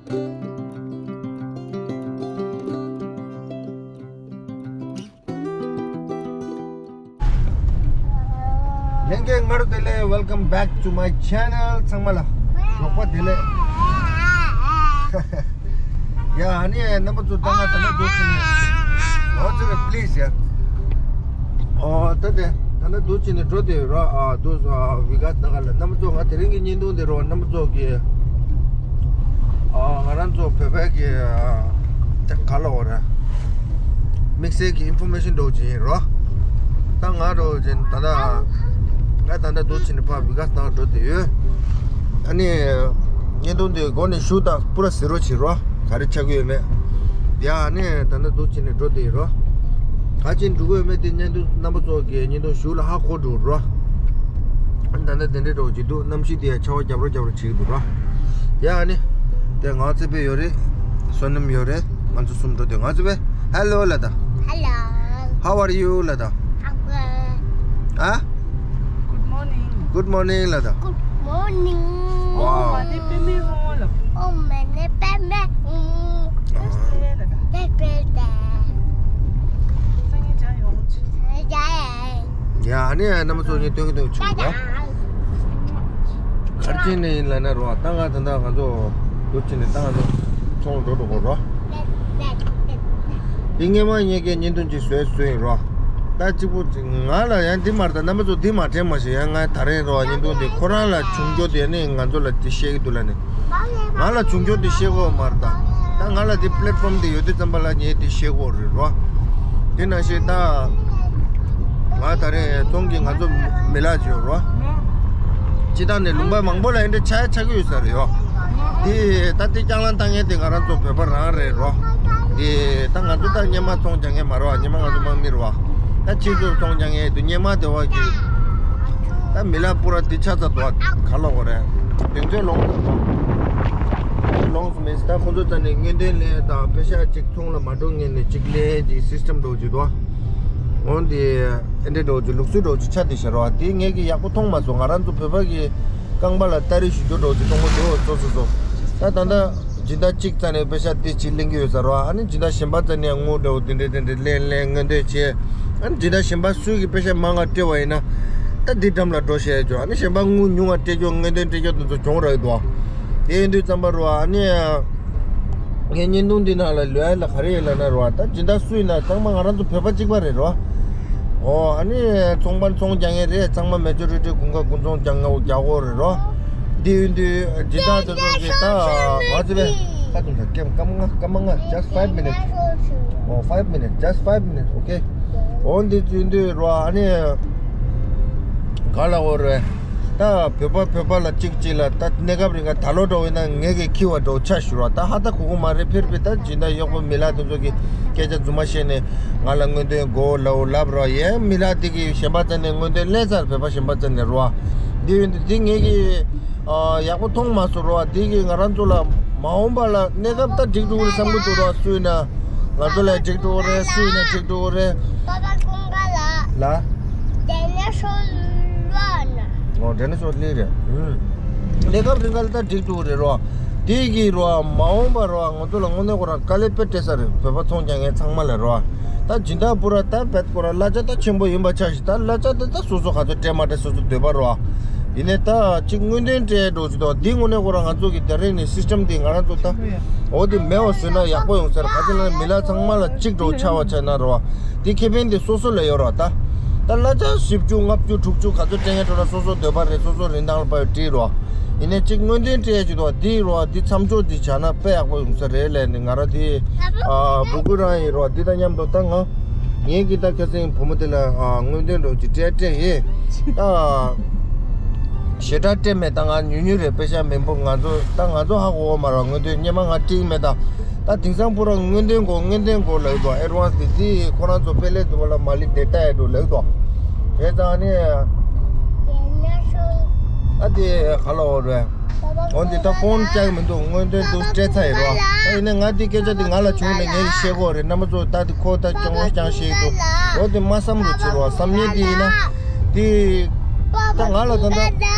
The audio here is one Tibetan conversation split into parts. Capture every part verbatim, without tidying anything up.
ལྷན་རྒྱས་སྔ་དྲོ་བདེ་ལེགས། Welcome back to my channel. ཚང་མ་ལ་ཞོགས་པ་བདེ་ལེགས། ཡ་ཨ་ནི་རྣམ་པ་ཚོ་ད་ང་ད་ལྟ་འདུག་ཕྱིན་ནས། ཨོ་ཙི་རེ་པི་ལི་སི་ཡ། ཨོ་ད་དེ་ད་ལྟ་འདུག་ཕྱིན་ནས་འགྲོ་བསྡད་ཡོད་ར། ཨ་འདུག་ཨ་བི་ག་ད་ག་ལ་རྣམ་པ་ཚོ་ང་དེ་རིང་གི་བརྙན་ཐུང་དེ་རོ་རྣམ་པ་ཚོ་གི་ཨ་ང་རང་ཚོ་བོད་པའི་གི་ཨ་ད་ག་ལ་འོ་ར། དམིགས་བསལ་གྱི་ཨིན་ཕོར་མེ་ཤན་འདྲ་བོ་ཅིག་ཡིན་རོ། ད་ང་འདྲ་བོ་ཅིག་ད་ལྟ་ང་ད་ལྟ་འདུག་ཕྱིན་ནས་ཕར་བི་ག་ས་ནང་འགྲོ་བསྡད་ཡོད། ཨ་ནི་བརྙན་ཐུང་འདི་འགོ་ནས་གཞུག་དང་པུ་ར་གཟིགས་རོགས་བྱེད་རོ། ག་རེ་ཆགས་ཀྱི་ཡོད་མེད། ཡ་ཨ་ནི་ད་ལྟ་འདུག་ཕྱིན་ནས་འགྲོ་བསྡད་ཡོད་རོ། ག་ཅིག་འགྲོ་གི་ཡོད་མེད་དེ་བརྙན་ཐུང་རྣམ་པ་ཚོ་གི་བརྙན་ཐུང་གཞུག་ལ་ཧ་གོ་འགྲོ་རོ། ཨ་ནི་ད་ལྟ་དེ་འདྲའི་འདྲ་བོ་ཅིག་འདུག་གནམ་གཤིས་དེ་ཡང་ཆར་པ་རྒྱབ་རོ་རྒྱབ་རོ་བྱེད་ཀྱི་འདུག་རོ། ཡ་ཨ་ནི། དེ་ང་ཚེ་འཕེལ་ཡོད་རེད། བསོད་ནམས་ཡོད་རེད། ང་ཚོ་གསུམ་འགྲོ་དེ་ང་ཚེ་འཕེལ། Hello ལ་ད། Hello. How are you ལ་ད། I'm good. ཨ། Good morning. Good morning ལ་ད། Good morning. Wow. ཨོ་མ་ནི་པད་མའི་ཧོང་ལ། ཨོ་མ་ནི་པད་མའི་ཧོང་། པད་པད་ད། སང་ཉིན་ཇ་ཡོང་ཆི། ཇ་ཡ། ཡ་ཨ་ནི་རྣམ་པ་ཚོ་གཉིས་སྟོན་གྱི་འདུག་ཆུ་བ། གར་ཅན་ནས་ཡིན་ལ་ན་རོ། ད་ང་ད་ད་ང་ཚོ་འདུག་ཕྱིན་ནས་ད་ང་ཚོ་ཚོང་འགྲོ་འགྲོ་གོ་རོ། འདི་སྔས་མ་ངེད་ཀྱི་བརྙན་ཐུང་ཅིག་བཟོས་བཟོས་ཡིན་རོ། ད་གཅིག་པོ་ང་ལ་ཡང་འདི་མར་ད་རྣམ་པ་ཚོ་འདི་མ་དྲན་མ་ཞིག་ཡང་ང་ད་རེས་རོ་བརྙན་ཐུང་འདི་ཁོ་རང་ལ་བྱུང་རྒྱུ་དེ་ནི་ང་ཚོ་ལ་དེ་བཤད་ཀྱི་འདུག་ལ་ནི། ང་ལ་བྱུང་རྒྱུ་དེ་བཤད་གོ་མར་ད། ད་ང་ལ་དེ་པི་ལེ་ཊི་ཕོམ་དེ་ཡོད་དུས་ཙམ་པ་ལ་ངས་དེ་བཤད་གོ་རེད་རོ། དེ་ནང་བཞིན་ད། ང་ད་རེས་ཚོང་གི་ང་ཚོ་མི་ལག་བྱོས་རོ། སྤྱི་བཏང་ནས་ལུང་པ་མང་པོ་ལ་ཨེ་འདྲ་ཆ་ཆ་གི་ཡོད་ས་རེད་ཡོ། དེ་ད་དེ་རྐྱང་ལང་བཏང་མཁན་དེ་ང་རང་ཚོ་བོད་པ་རང་རེད་རོ། དེ་ད་ང་ཚོ་ད་སྔས་མ་ཚོང་རྒྱག་མཁན་མ་རེད་བ། སྔས་མ་ང་ཚོ་དམག་མི་རེད་བ། ད་ཕྱིས་སུ་ཚོང་རྒྱག་མཁན་དེ་སྔས་མ་དེ་བ་གི་ད་མི་ལག་པུ་ར་དེ་ཆ་ཚ་དོ་ག་ལོག་གོ་རེད། དེ་ཚོའི་ལོངས་སུ་ལོངས་སུ་མེད་ད་ཁོ་ཚོ་ད་ནས་དངོས་དོན་ལས་ད་པེ་ཤ་གཅིག་ཚོང་ལ་མ་འགྲོ་མཁན་ནས་གཅིག་ལེན་གྱི་སིས་ཊམ་འགྲོ་གི་འདུག་འོན་ཏེ་ཨེ་འདྲའི་འགྲོ་རྒྱུ་ལུགས་སྲོལ་འགྲོ་རྒྱུ་ཆ་དེ་ཤར་བ་དེ་ངས་ཀྱི་ཡག་པོ་མཐོང་མ་སོང་། ང་རང་ཚོ་བོད་པ་གི་རྐང་པ་ལ་སྟ་རེ་ཞུ་རྒྱུ་འགྲོ་རྒྱུ་གཏོང་གི་འདུག་ཚོ་ཚོ་ཚོ། ད་ད་ལྟ་སྦྱིན་བདག་གཅིག་རྩ་ནས་པེ་ཤ་དེ་གཅིག་ལེན་གྱི་ཡོད་ས་རེད་བ། ཨ་ནི་སྦྱིན་བདག་གཞན་པ་རྩ་ནས་དངུལ་འདྲ་བོ་དེ་འདྲས་དེ་འདྲས་ལེན་ལེན་སྔོན་འདོན་བྱས། ཨ་ནི་སྦྱིན་བདག་གཞན་པ་སུས་ཀྱི་པེ་ཤ་མང་ང་སྤྲད་པ་ཡིན་ན། ད་འདི་འགྲམ་ལ་འགྲོ་བཤད་རྒྱུ། ཨ་ནི་གཞན་པ་དངུལ་ཉུང་ང་སྤྲད་རྒྱུ་སྔོན་འདོན་སྤྲད་རྒྱུ་དེ་ཚོ་གྱོང་རག་གི་འདུག་དེ་ཡིན་དུས་ཙམ་པ་རེད་བ། ཨ་ནི། ངའི་བརྙན་ཐུང་འདི་ནང་ལ་ལོས་ལ་ག་རེ་ཡོད་ལབ་ན་རེད་བ། ད་སྦྱིན་བདག་སུ་ཡིན་ན་ཚང་མ་ང་རང་ཚོ་བོད་པ་གཅིག་པ་རེད་རོ། ཨོ་ཨ་ནི་ཚོང་པ་ཚོང་རྒྱག་མཁན་རེད། ཚང་མ་མེ་ཇོ་རི་ཊི་དགུན་ཁ་དགུན་ཚོང་རྒྱག་མཁན་རྒྱག་གོ་རེད་རོ། འདི་ཡིན་དུས་སྦྱིན་བདག་དེ་ཚོ་གི་ད་ང་ཚོ་བས་ཁ་ཐུག་ད་ཀེམ་སྐར་མ་ལྔ་སྐར་མ་ལྔ། Just five minutes. Oh, five minutes, just five minutes, okay. འོ་འདི་ཡིན་དུས་རོ། ཨ་ནི་ག་ལ་འོ་རེད། ད་བོད་པ་བོད་པ་ལ་གཅིག་གཅིག་ལ་ད་གནས་སྐབས་རིང་ག་ད་ལོ་འགྲོ་བས་ན་ངེད་ཀྱི་ཁྱི་བ་འགྲོ་ཆ་ཞུ་རོགས། ད་ཧ་ད་གོ་གོ་མ་རེད། ཕེར་ཕེར་ད་སྦྱིན་བདག་གཡོག་པོ་མི་ལག་དེ་ཚོ་གི་སྐད་ཆ་རྫུན་མ་བཤད་ནས་ང་ལ་དངོས་དོན་དགོས་ལབ་ལབ་རོགས། ཡའི་མི་ལག་དེ་གི་གཞན་པ་རྩ་ནས་དངོས་དོན་ལས་ཚར། བོད་པ་གཞན་པ་རྩ་ནས་རོགས། འདི་ཡིན་དུས་འདི་ངེད་ཀྱི་ཡག་པོ་མཐོང་མ་སོང་རོགས། འདི་གི་ང་རང་ཚོ་ལ་མ་འོངས་པ་ལ་གནས་སྐབས་ད་འགྲིག་འགྲོ་གི་རེད་བསམ་གི་འདུག་རོགས། སུ་ཡིན་ན། ང་ཚོ་ལ་འགྲིག་འགྲོ་གི་རེད། སུ་ཡིན་ན་འགྲིག་འགྲོ་གི་རེད། པ་པ་ཀུན་དགའ་ལ། ལ། ཌེ་ནེ་ཤོ་ལོ་ན། ཨོ་ཌེ་ནེ་ཤོ་ལི་རེད། ཨུམ། གནས་སྐབས་རིང་ག་ལ་ད་འགྲིག་འགྲོ་གི་རེད་རོ། དེ་གི་རོ་མ་འོངས་པ་རོ་ང་ཚོ་ལ་དངོས་གནས་ཁོ་རང་དཀའ་ལས་དཔེ་སྤྲད་ས་རེད། བོད་པ་ཚོང་རྒྱག་མཁན་ཚང་མ་ལ་རོ། ད་སྦྱིན་བདག་པུ་ར་ད་བེད་ཁོ་རང་གླ་ཆ་ད་ཆེན་པོ་ཡིན་པ་ཆགས་ཤིག་ད་གླ་ཆ་ད་ད་སོ་སོ་ག་ཚོད་སྤྲད་མ་སྤྲད་སོ་སོ་འདོད་པ་རོ། ཡིན་ནའི་ད་གཅིག་དངོས་དོན་སྤྲད་འགྲོ་ཅིག་ད་འདི་དངོས་གནས་ཁོ་རང་ང་ཚོ་གི་ད་རེས་ནས་སིས་ཊམ་འདི་ང་རང་ཚོ་ད་འོ་དེ་མེད་པ་བཟོས་ན་ཡག་པོ་ཡོང་ས་རེད། ག་ཅི་ལབ་ན་མི་ལ་ཚང་མ་ལ་གཅིག་འགྲོ་ཆ་བ་ཆ་ན་རོ། དེ་ཁེ་ཕན་དེ་སོ་སོ་ལ་ཡོད་རོ། ད་ད་གླ་ཆ་བཞི་བཅུ་ལྔ་བཅུ་དྲུག་ཅུ་ག་ཚོད་སྤྲད་མཁན་འགྲོ་ན་སོ་སོ་འདོད་པ་རེད། སོ་སོ་རིན་ཐང་ལ་དཔག་ཡོད་བྲིས་རོ། ཡིན་ནའི་གཅིག་དངོས་དོན་སྤྲད་ཅིག་ད་འདི་རོ། འདི་མཚམས་འཇོག་འདི་བྱ་ན་དཔེ་ཡག་པོ་ཡོང་ས་རེད་ལབ་ནས་ང་རང་དེ་ཨ་སྦུ་གུ་རང་ཡིན་རོ། འདི་དང་མཉམ་དུ་ད་ང་ངེད་ཀྱི་ད་ཁ་སང་བུ་མོ་དེ་ལ་ཨ་དངོས་དོན་འགྲོ་ཅིག་སྤྲད་སྤྲད་ཡིན། ད་ཞེ་དྲག་སྤྲད་མེད། ད་ང་ཉུང་ཉུང་རེད། པེ་ཤ་མི་འབོར། ང་ཚོ་ད་ང་ཚོ་ཧ་གོ་གོ་མ་རེད། དངོས་དོན་སྔས་མ་ང་སྤྲད་མེད་ད། ད་དེང་སང་པུ་ར་དངོས་དོན་དགོས་དངོས་དོན་དགོས་ལབ་འདུག་ཨེ་ཌི་ཝན་སི་དེ་དེ་ཁོ་རང་ཚོ་དཔེ་ལས་འདུག་པ་ལ་མ་ལི་དེ་ལྟ་ཡ་འགྲོ་ལབ་འདུག་དེ་ཙང་ནི། ཨ་དེ་ག་ལ་འོ་རེད། འོ་འདི་ད་ཕོན་བཅག་མི་འདུག་དངོས་དོན་འདུག་སྤྲད་ཚར་ཡིན་རོ། ད་ཡིན་ན་ང་དེ་སྐད་ཆ་དེ་ང་ལ་བྱུང་ནས་ངས་བཤད་གོ་རེད། རྣམ་པ་ཚོ་ད་དེ་ཁོ་ད་སྐྱོང་སྐྱང་བཤད་འདུག་འོ་དེ་མ་བསམ་རོ་བྱེད་རོ། བསམ་ཡས་དེ་ཡིན་ན་དེ་ད་ང་ལ་ད་ད་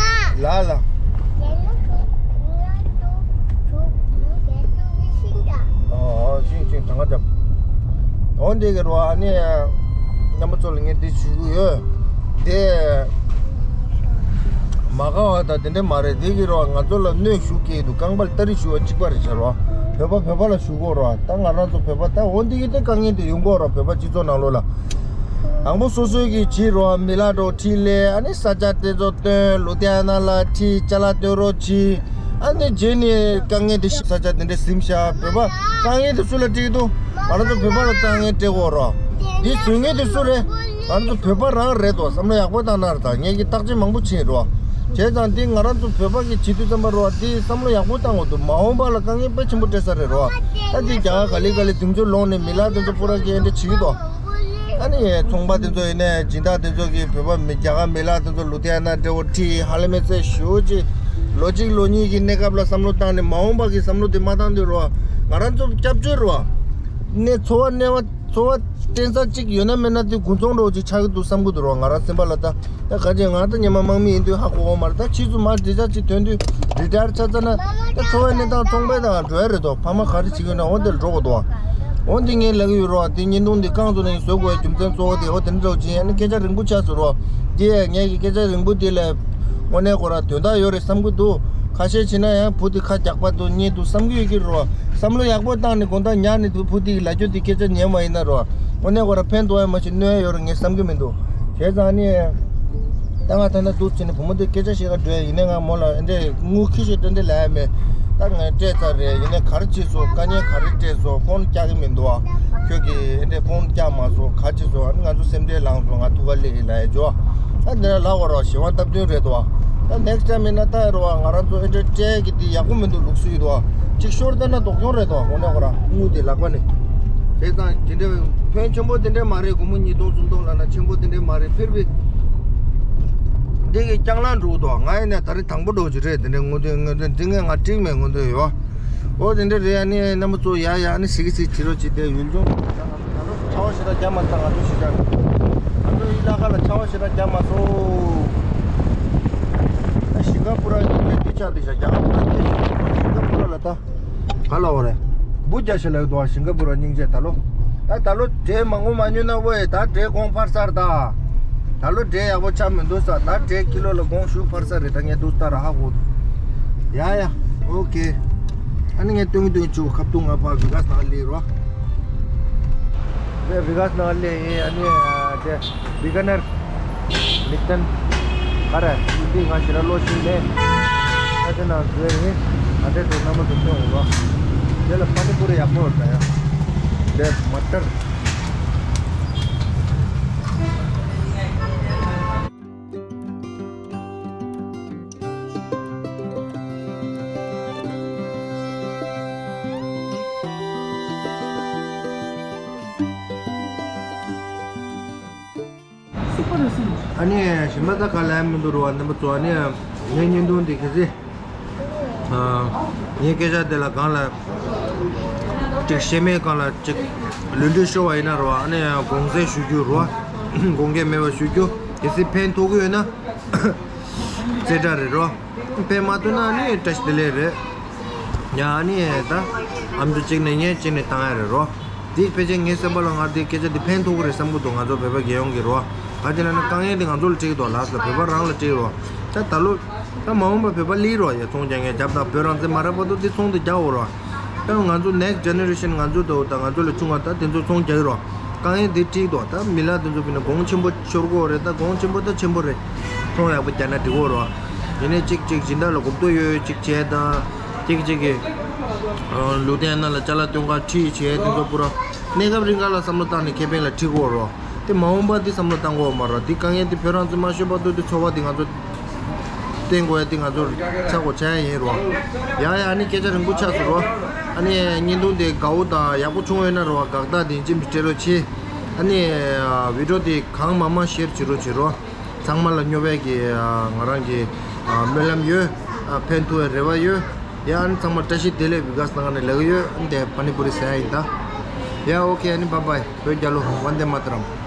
ལ་ལ། འདི་གི་རོ་ཨ་ནི། རྣམ་པ་ཚོ་ལ་ངས་འདི་ཞུ་གི་ཡོད། དེ། མ་དགའ་བ་དང་དེ་འདྲ་མ་རེད། དེ་གི་རོ་ང་ཚོ་ལ་གནོད་ཤུགས་སྐྱེལ་གྱི་འདུག་རྐང་པ་ལ་སྟ་རེ་ཞུ་བ་གཅིག་པ་རེད་བྱ་རོ། བོད་པ་བོད་པ་ལ་ཞུ་གོ་རོ། ད་ང་རང་ཚོ་བོད་པ་ད་འོ་འདི་གི་དེ་དཀའ་ངལ་དེ་ཡོང་གོ་རོ། བོད་པ་སྤྱི་ཚོགས་ནང་ལོགས་ལ། དང་པོ་སོ་སོའི་གི་བྱེད་རོ་མི་ལ་འགྲོ་ཁྲིད་ལས་ཨ་ནི་ས་ཆ་དེ་ཚོ་སྟོན་ལུ་དེ་ཨ་ན་ལ་ཁྲིད་ཅ་ལག་སྟོན་རོགས་གྱིས། ཨ་ནི་རྗེས་ནས་དཀའ་ངལ་དེ་ཤི་ས་ཆ་དེ་འདྲ་ཟིན་བཞག་བོད་པ་དཀའ་ངལ་དེ་སུ་ལ་འཁྲིད་འདུག་ང་རང་ཚོ་བོད་པ་ལ་དཀའ་ངལ་སྤྲད་དགོས་རོ། འདི་བཟོ་མཁན་དེ་སུ་རེད། ང་རང་ཚོ་བོད་པ་རང་རེད་དོ། བསམ་བློ་ཡག་པོ་བཏང་ན་རེད། ད་ངས་ཀྱི་བརྟག་དཔྱད་མང་པོ་བྱས་རོ། བྱས་ཙང་འདི་ང་རང་ཚོ་བོད་པ་གི་བྱེད་དུས་ཙམ་པ་རོ་འདི་བསམ་བློ་ཡག་པོ་བཏང་དགོས་འདུག་མ་འོངས་པ་ལ་དཀའ་ངལ་དཔེ་ཆེན་པོ་སྤྲད་ས་རེད་རོ། ད་འདི་རྒྱ་གར་ག་ལེ་ག་ལེ་དུས་ཚོད་ལོངས་ནས་མི་ལ་དེ་ཚོ་པུ་ར་གི་འདྲ་བྱེད་ཀྱི་འདུག་ཨ་ནི་ཚོང་པ་དེ་ཚོ་ཡིན་ནའི་སྦྱིན་བདག་དེ་ཚོ་གིས་བོད་པ་མི་རྒྱ་གར་མི་ལ་དེ་ཚོ་ལུ་དེ་ན་འདྲ་བོ་ཁྲིད་ཧ་ལས་མེད་ཚད་ཞུ་ཅི། ལོ་གཅིག་ལོ་གཉིས་ཀྱི་གནས་སྐབས་ལ་བསམ་བློ་བཏང་ནས་མ་འོངས་པ་གི་བསམ་བློ་དེ་མ་བཏང་དུས་རོ། ང་རང་ཚོ་སྐྱབས་བཅོལ་རོ། ནས་འཚོ་བ་གནས་བ་འཚོ་བ་བརྟེན་ས་གཅིག་ཡོད་ན་མེད་ན་དེ་དགུན་ཚོང་འདྲ་བོ་ཅིག་ཆགས་ཀྱི་འདུག་བསམ་གྱི་འདུག་རོ། ང་རང་སེམས་པ་ལ་ད་ད་ག་ཅེ་ང་ད་ཉི་མ་དམག་མི་ཡིན་དུས་ཧ་གོ་གོ་མ་རེད། ད་ཕྱིས་སུ་མར་འབྲི་ཆ་ཅིག་ཐོན་དུས་རི་ཊ་ཡར་ཆགས་ཚར་ན་ད་འཚོ་བའི་གནས་སྟངས་ཚོང་པའི་དང་འགྲོ་ཡ་རེད་དོ། ཕ་མ་ག་རེ་བྱེད་ཀྱི་ཡོད་ན་འོ་དེར་འགྲོ་དགོས་དོ། འོ་འདི་ངས་ལབ་ཀྱི་ཡོད་རོ། དེ་བརྙན་ཐུང་འདི་རྐང་བཙུགས་ནས་བཟོ་དགོས་རྒྱུ་མཚན་གཙོ་བོ་དེ་འོ་དེ་འདྲ་འདྲ་བོ་ཅིག་ཡིན། ཨ་ནི་སྐད་ཆ་རིང་པོ་ཆགས་སོང་རོ། འདི་ངས་ཀྱི་སྐད་ཆ་རིང་པོ་དེ་ལ་དངོས་གནས་ཁོ་རང་དོན་དག་ཡོད་རེད་བསམ་གྱི་འདུག་ཁ་ཤས་བྱས་ན་ཡང་བུ་དེ་ཁ་རྒྱག་པ་འདུག་རྙེད་འདུག་བསམ་གྱི་ཡོད་ཀྱི་རོ། བསམ་བློ་ཡག་པོ་བཏང་ནས་དགོང་དག་ཉལ་ནས་དུ་བུ་དེ་གི་ལ་རྒྱུ་དེ་སྐད་ཆ་ཉན་བ་ཡིན་ན་རོ། དངོས་གནས་ཁོ་རང་ཕན་ཐོགས་ཡ་མ་གཏོགས་གནོད་ཡ་ཡོད་རེད་ངས་བསམ་གྱི་མི་འདུག་བྱས་ཙང་ནི། ད་ང་ད་ལྟ་འདུག་བྱས་ནས་བུ་མོ་དེ་སྐད་ཆ་བཤད་ག་འགྲོ་ཡ་ཡིན་ནའི་ང་མོ་ལ་ཨེ་འདྲས་ངུ་ཁྱི་ཞིག་ཏན་ཏན་ལབ་ཡ་མེད། ད་ངས་སྤྲད་ཚར་རེད། ཡིན་ནའི་ག་རེ་བྱས་སོང་། དཀའ་ངལ་ག་རེ་སྤྲད་སོང་། ཕོན་རྒྱག་གི་མི་འདུག་ཨ། ཁྱོད་ཀྱིས་ཨེ་འདྲས་ཕོན་རྒྱག་མ་སོང་། ག་བྱས་སོང་། ཨ་ནི་ང་ཚོ་སེམས་ཁྲལ་ལངས་སོང་། ང་ཐུག་ག་སླེབས་ཡིན་ལབ་ཡ་ཇོ། ཨ་འདི་ལ་ལབ་དགོས་རོགས། ཞེ་བ་སྟབས་བསྟུན་རེད་དོ། ད་ནེགསི་ཊའིམ་ཡིན་ན་ད་རོ་ང་རང་ཚོ་ཨེ་འདྲས་སྤྲད་ཀྱི་འདི་ཡག་པོ་མི་འདུག་ལུགས་སྲོལ་ཡོད་དོ། གཅིག་ཤོར་ད་ན་དོགས་སྐྱོན་རེད་དོ། དངོས་གནས་ཁོ་རང་དངུལ་དེ་ལག་པ་ནས། བྱས་ཙང་དེ་འདྲ་ཕོན་ཆེན་པོ་དེ་འདྲས་མ་རེད། སྒོར་མོ་ཉིས་སྟོང་སུམ་སྟོང་ལབ་ན་ཆེན་པོ་དེ་འདྲས་མ་རེད། ཕིར་བི་འདི་གི་རྐྱང་ལངས་འགྲོ་གི་འདུག་ང་ཡིན་ན་ད་རེས་དང་པོ་འགྲོ་གི་རེད། དེ་འདྲས་དངོས་དོན་དངོས་དོན་འདི་ངས་ང་འགྲིག་མེད་མངོན་འདོད་ཡོད། འོ་དེ་འདྲས་རེད། ཨ་ནི་རྣམ་པ་ཚོ་ཡ་ཡ་ཨ་ནི་ཟིག་གི་ཟིག་བྱེད་རོགས་བྱེད། དེ་ཡུལ་ལྗོངས་ཆར་པ་ཞེ་དྲག་རྒྱབ་མ་སོང་། ང་ཚོ་ཞེ་དྲག་ང་ཚོ་ཡི་ལ་ཁ་ལ་ཆར་པ་ཞེ་དྲག་རྒྱབ་མ་སོང་། ཨ་ཤིང་ཀ་པུ་ར་གི་དུས་ཆགས་དེ་ཤ་རྒྱ་གར་པུ་ར་སྐད་ཤིང་ཀ་པུ་ར་ལ་ད། ག་ལ་བ་རེད། འབུ་རྒྱག་ཤ་ལ་ཡོད་དོ། ཤིང་ཀ་པུ་ར་སྙིང་རྗེ་ད་ལོ། ད་ད་ལོ་འབྲས་མང་པོ་མ་ཉོས་ན་ཝེ། ད་འབྲས་གོང་འཕར་ས་རེད་ད། ད་ལོ་འབྲས་ཡག་པོ་ཆགས་མི་འདུག་ས། ད་འབྲས་ཀི་ལོ་ལ་གོང་ཞུ་འཕར་ས་རེད། ད་ངས་འདུག་ལྟ་ར་ཧ་གོ། ཡ་ཡ། ཨོ་ཁེ། ཨ་ནི་ངས་སྟོན་གྱི་སྟོན་གྱི་བཅུག་ཁབ་ཏུ་ང་ཕ་བི་ག་ས་ནང་ལས་རོ། ངས་བི་ག་ས་ནང་ལས་ཡིན། ཨ་ནི་དེ་བི་ག་ནར། མིག་ཏན། ག་རེ། འདི་ང་ཞེ་དྲག་བློ་ཞིག་མེད། ཨ་ཅེ་ནང་བཟོས་ཡིན། ཨ་འདྲས་དེ་རྣམ་པ་ཚོ་སྟོན་འོང་རོགས། དེ་ལ་ཕ་ནི་པུ་རི་ཡག་པོ་ཡོད་ད་ཡ། དེ་མ་ཏར། ཨ་ནི་གཞན་པ་ད་ག་ལ་ཡང་མི་འདུག་རོ་བ། རྣམ་པ་ཚོ་ཨ་ནི་ངའི་བརྙན་ཐུང་འདི་གལ་སྲིད་ངའི་སྐད་ཆ་དེ་ལ་གང་ལ་ཅིག་ཤེས་མེད་གང་ལ་ཅིག་ལུས་འདྲེན་ཤོར་བ་ཡིན་ན་རོ་བ། ཨ་ནི་དགོངས་སེལ་ཞུ་རྒྱུ་རོ་བ། དགོངས་འགལ་མེད་པ་ཞུ་རྒྱུ། གལ་སྲིད་ཕན་ཐོགས་ཀྱི་ཡོད་ན་རྩེ་གྲ་རེད་རོ། ཕན་མ་ཐོགས་ན་ཨ་ནི་བཀྲ་ཤིས་བདེ་ལེགས་རེད། ཡང་ཨ་ནི་ད་ཨམ་ཅོག་གཅིག་ནས་ཉན་གཅིག་ནས་བཏང་ཡ་རེད་རོ། འདི་ཕལ་ཆེར་ངའི་སེམས་པ་ལ་ང་འདི་སྐད་ཆ་འདི་ཕན་ཐོགས་ཀྱི་རེད་བསམ་གྱི་འདུག་ང་ཚོ་བོད་པ་རྒྱལ་ཡོངས་ཀྱི་རོ། ག་ཅི་ལབ་ན་དཀའ་ངལ་འདི་ང་ཚོ་ལ་འཕྲད་ཀྱི་འདུག་ལགས་སོ། བོད་པ་རང་ལ་འཕྲད་ཀྱི་རོ། ད་ད་ལོ་ད་མ་འོངས་པ་བོད་པ་ལི་རོ་ཡ་ཚོང་རྒྱག་མཁན་རྒྱབ་དང་བོད་རང་བཙན་མ་རག་བར་དུ་འདི་ཚོང་འདི་རྒྱག་འོ་རོ། ད་ང་ཚོ་next generation ང་ཚོ་འདུག་ད་ང་ཚོ་ལས་ཆུང་བ་ད་དེ་ཚོ་ཚོང་རྒྱག་གི་རོ། དཀའ་ངལ་འདི་འཕྲད་ཀྱི་འདུག་ད་མི་ལ་དེ་ཚོ་བྱས་ན་གོང་ཆེན་པོ་ཤོར་གྱི་ཡོད་རེད། ད་གོང་ཆེན་པོ་ད་ཆེན་པོ་རེད། ཚོང་ཡག་པོ་རྒྱག་ན་འགྲིག་གི་རོ། ཡིན་ནའི་གཅིག་གཅིག་སྦྱིན་བདག་ལ་གོ་བརྡ་ཡོད་ཡོད་གཅིག་བྱས་དང་། གཅིག་གཅིག་གིས་ལུ་ཐེན་ན་ལ་ཅ་ལག་སྟོན་ག་ཁྲིད་བྱས་དེ་ཚོ་པུ་ར་གནས་སྐབས་རིང་ག་ལ་བསམ་བློ་བཏང་ནས་ཁེ་ཕན་ལ་ཁྲིད་དགོས་རོ། དེ་མ་འོངས་པ་དེ་བསམ་བློ་བཏང་དགོས་མ་རོ། དེ་དཀའ་ངལ་དེ་བོད་རང་བཙན་མ་ཤོར་བར་དུ་དེ་ཚོར་བ་དེ་ང་ཚོ་བསྟན་དགོས་ཡ་དེ་ང་ཚོར་ཆགས་དགོས་ཆགས་ཡ་ཡིན་རོ། ཡ་ཡ་ཨ་ནི་སྐད་ཆ་རིང་པོ་ཆགས་སོང་རོ། ཨ་ནི་བརྙན་ཐུང་དེ་དགའ་བོ་དང་ཡག་པོ་བྱུང་ཡོད་ན་རོ། དགའ་རྟགས་དེ་ཅིག་སྤྲད་རོགས་བྱེད། ཨ་ནི་བི་ཌི་ཡོ་དེ་གང་མང་མང་ཤེར་བྱེད་རོགས་བྱེད་རོ། ཚང་མ་ལ་སྨྱོ་བའི་གི་ང་རང་གི་སྨོན་ལམ་ཡོད། ཕན་ཐོགས་པའི་རེ་བ་ཡོད། ཡང་ཚང་མ་བཀྲ་ཤིས་བདེ་ལེགས་བི་ག་ས་ནང་ནས་ལེགས་ཡོད་དེ་ཕ་ནི་པུ་རི་ཟ་ཡ་ཡིན་ད། ཡ་ཨོ་ཁེ་ཨ་ནི་བཱའི་བཱའི། བོད་རྒྱལ་ལོ། ཝན་དེ་མ་ཏ་རམ།